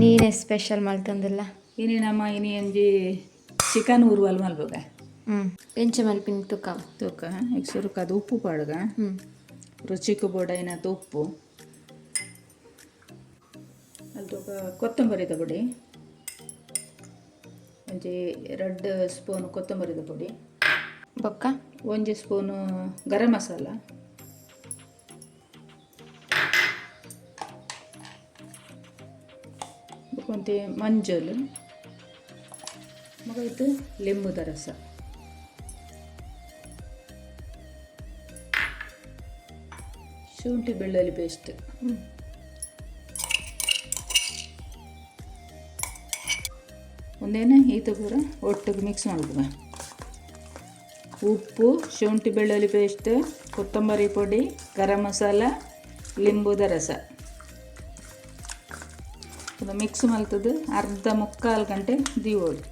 ಇನಿ ಸ್ಪೆಷಲ್ ಮಲ್ತೊಂದುಲ್ಲ? ಇನಿ ನಮ್ಮ ಇನಿ ಒಂಜಿ ಚಿಕನ್ ಉರುವಲ್ ಮಲ್ಪುಗ. ಎಂಚ ಮಲ್ಪಿನ ತುಕ. ತೂಕ, ಈಗ ಸುರುಕಾದ್ ಉಪ್ಪು ಪಾಡುಗ. ರುಚಿಕ್ ಬೋಡಾಯಿನಾತ್ ಉಪ್ಪು. ಅಲ್ಪ ಕೊತ್ತಂಬರಿದ ಪೊಡಿ, ಒಂಜಿ 2 ಸ್ಪೂನ್ ಕೊತ್ತಂಬರಿದ ಪೊಡಿ. ಬೊಕ್ಕ? 1 ಸ್ಪೂನು ಗರಂ ಮಸಾಲ. ಬೊಕ್ಕ ಒಂತೆ ಮಂಜಲ್, ಬೊಕ್ಕ ಇತ್ತೆ ಲಿಂಬುದ ರಸ. ಶುಂಠಿ ಬೆಳ್ಳುಳ್ಳಿ ಪೇಸ್ಟ್. ಒಂದೇನೆ ಈತ ಪೂರ ಒಟ್ಟಿಗೆ ಮಿಕ್ಸ್ ಮಲ್ಪುಗ. ಉಪ್ಪು, ಶುಂಠಿ ಬೆಳ್ಳುಳ್ಳಿ ಪೇಸ್ಟ್, ಕೊತ್ತಂಬರಿ ಪೊಡಿ, ಗರಂ ಮಸಾಲ, ಲಿಂಬುದ ರಸ ಮಿಕ್ಸ್ ಮಲ್ತದ್ದು ಅರ್ಧ ಮುಕ್ಕಾಲು ಗಂಟೆ ದೀವೊಡು.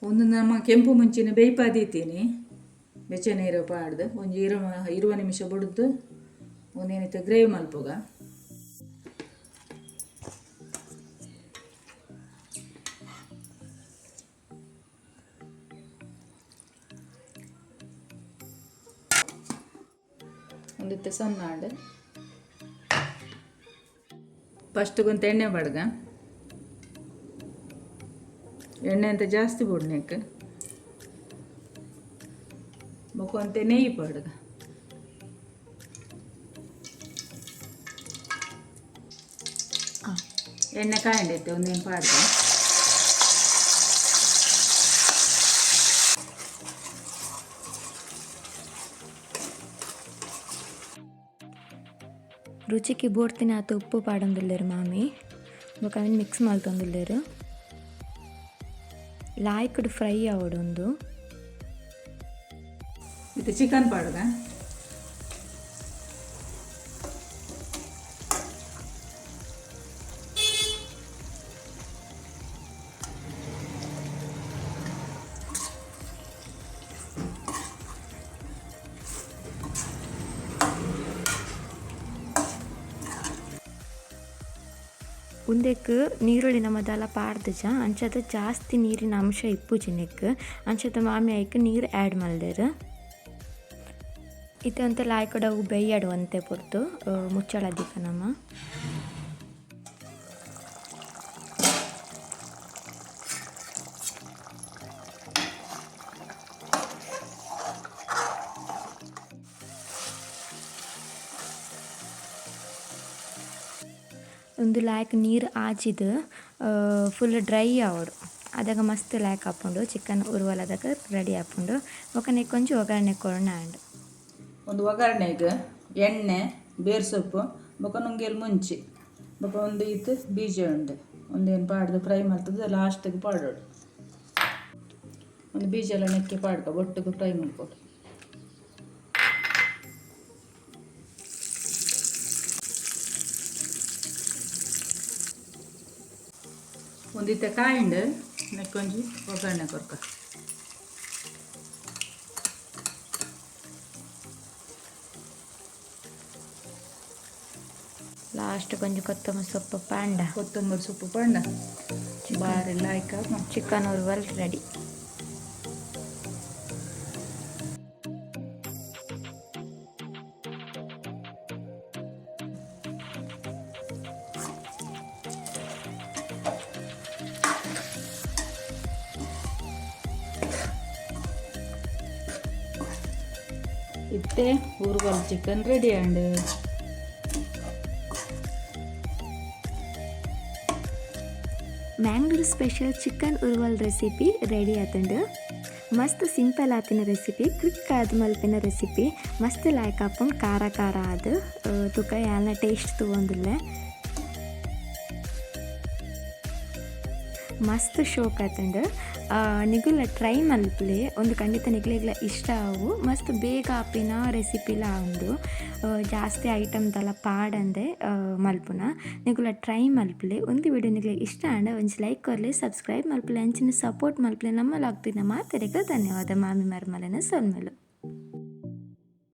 ಒಂದು ನಮ್ಮ ಕೆಂಪು ಮುಂಚಿನ ಬೇಯ್ಪಾದೀತೀನಿ. ಬೆಚ್ಚ ನೀರು ಪಾಡ್ದು ಒಂಜಿ 20 ನಿಮಿಷ ಬುಡ್ದು ಒಂದೇನಿತ್ತು ಗ್ರೇವಿ ಮಲ್ಪುಗ. ಒಂದಿತ್ತೆ ಸಣ್ಣ ಆಂಡ್. ಫಸ್ಟ್ಗೊಂದು ಎಣ್ಣೆ ಬಾಡ್ಗ. ಎಣ್ಣೆ ಅಂತ ಜಾಸ್ತಿ ಬೋಡ್ನೇಕ್. ಬೊಕ ಒಂತೆ ನೆಯ್ಯಿ ಪಾಡುಗ. ಎಣ್ಣೆ ಕಾಯಂಡೈತೆ, ಒಂದೇನು ಪಾಡ್ಗ. ರುಚಿಗೆ ಬೋಡ್ತಿನಾತ್ ಉಪ್ಪು ಪಾಡೊಂದುಲ್ಲೆರ್ ಮಾಮಿ. ಬೊಕ ಅವೆನ್ ಮಿಕ್ಸ್ ಮಲ್ತೊಂದುಲ್ಲೆರ್. ಲಾಯ್ಕ್ಡ್ ಫ್ರೈ ಆವೊಡು. ಇದು ಚಿಕನ್ ಪಾಡುಗ. ಉಂದೆಕ್ ನೀರುಳ್ಳಿ ನಮ ದಾಲ ಪಾಡ್ದಿಜ. ಅಂಚಾದ್ ಜಾಸ್ತಿ ನೀರಿನ ಅಂಶ ಇಪ್ಪುಜಿ ನೆಕ್. ಅಂಚಾದ್ ಮಾಮಿ ಐಕ್ ನೀರು ಆ್ಯಡ್ ಮಲ್ದೆರ್. ಇತ್ತೆ ಒಂತೆ ಲಾಯ್ಕುಡು ಅವು ಬೇಯ್ಯಡ್ ಒಂತೆ ಪೊರ್ತು ಮುಚ್ಚಳ ದೀಕ ನಮ. ಉಂದು ಲಾಯ್ಕ್ ನೀರು ಆಜಿದ್ ಫುಲ್ ಡ್ರೈ ಆವೊಡು. ಅದಗ ಮಸ್ತ್ ಲಾಯ್ಕ್ ಆಪುಂಡು. ಚಿಕನ್ ಉರುವಲದಗ ರೆಡಿ ಆಪುಂಡು. ಬೊಕ ನೆಕ್ಕ್ ಒಂಜಿ ಒಗ್ಗರಣೆ ಕೊರ್ನ ಆಂಡ್. ಒಂದು ಒಗ್ಗರಣೆಗೆ ಎಣ್ಣೆ, ಬೇರ್ ಸೊಪ್ಪು, ಬೊಕ ನುಂಗೇಲ್ ಮುಂಚಿ, ಬೊಕ ಒಂದು ಈತ್ ಬೀಜ ಉಂಡು. ಒಂದೇನು ಪಾಡ್ದು ಫ್ರೈ ಮಲ್ತದ್ದು ಲಾಸ್ಟಿಗೆ ಪಾಡೋಡು. ಒಂದು ಬೀಜ ಎಲ್ಲ ನೆಕ್ಕೆ ಪಾಡ್ಕ ಒಟ್ಟಿಗೆ ಫ್ರೈ ಮಾಡ್ಕೊಡು. ಒಂದಿತ್ತೆ ಕಾಯಿಂಡು ನೆಕ್ಕೊಂಜಿ ಒಗ್ಗರಣೆ ಕೊರ್ಕ. ಲಾಸ್ಟ್ ಕೊಂಚ ಕೊತ್ತಂಬರಿ ಸೊಪ್ಪು ಪಾಂಡ. ಕೊತ್ತಂಬರಿ ಸೊಪ್ಪು ಪಾಂಡ ಬಾರಿ ಲಾಯ್ಕ್. Chicken ಉರುವಲ್ ready. ಇತ್ತೆ ಉರುವಲ್ chicken ready and. Mangalore special chicken urval recipe ready ಆತುಂಡು. ಮಸ್ತ್ ಸಿಂಪಲ್ ಆತಿನ ರೆಸಿಪಿ, ಕ್ವಿಕ್ ಆದ್ ಮಲ್ಪಿನ ರೆಸಿಪಿ. ಮಸ್ತ್ ಲಾಯ್ಕ್ ಆಪುಂಡು. ಖಾರ ಖಾರ ಆದ್ ತುಕ ಯಾನ ಟೇಸ್ಟ್ ತೂವೊಂದುಲ್ಲೆ. ಮಸ್ತ್ ಶೋಕ್ ಆತುಂಡು. ನಿಗುಲ ಟ್ರೈ ಮಲ್ಪುಲೆ, ಉಂದು ಖಂಡಿತ ನಿಕ್ಲೆಗ್ಲ ಇಷ್ಟ ಆವು. ಮಸ್ತ್ ಬೇಗ ಆಪಿನ ರೆಸಿಪಿಲ ಉಂದು. ಜಾಸ್ತಿ ಐಟಮ್ ದಾಲ ಪಾಡಂದೆ ಮಲ್ಪುನ. ನಿಗುಲ ಟ್ರೈ ಮಲ್ಪುಲೆ. ಉಂದು ವಿಡಿಯೋ ನಿಕ್ಲೆಗ್ ಇಷ್ಟ ಆಂಡ ಒಂಜಿ ಲೈಕ್ ಕೊರ್ಲೆ, ಸಬ್ಸ್ಕ್ರೈಬ್ ಮಲ್ಪುಲೆ, ಅಂಚಿನ ಸಪೋರ್ಟ್ ಮಲ್ಪುಲೆ. ನಮ್ಮ ಲಾಗ್ ತೂಯಿನ ಮಾತೆರೆಗ್ಲ ಧನ್ಯವಾದ. ಮಾಮಿ ಮರ್ಮಲೆನ ಸೊಲ್ಮೆಲು.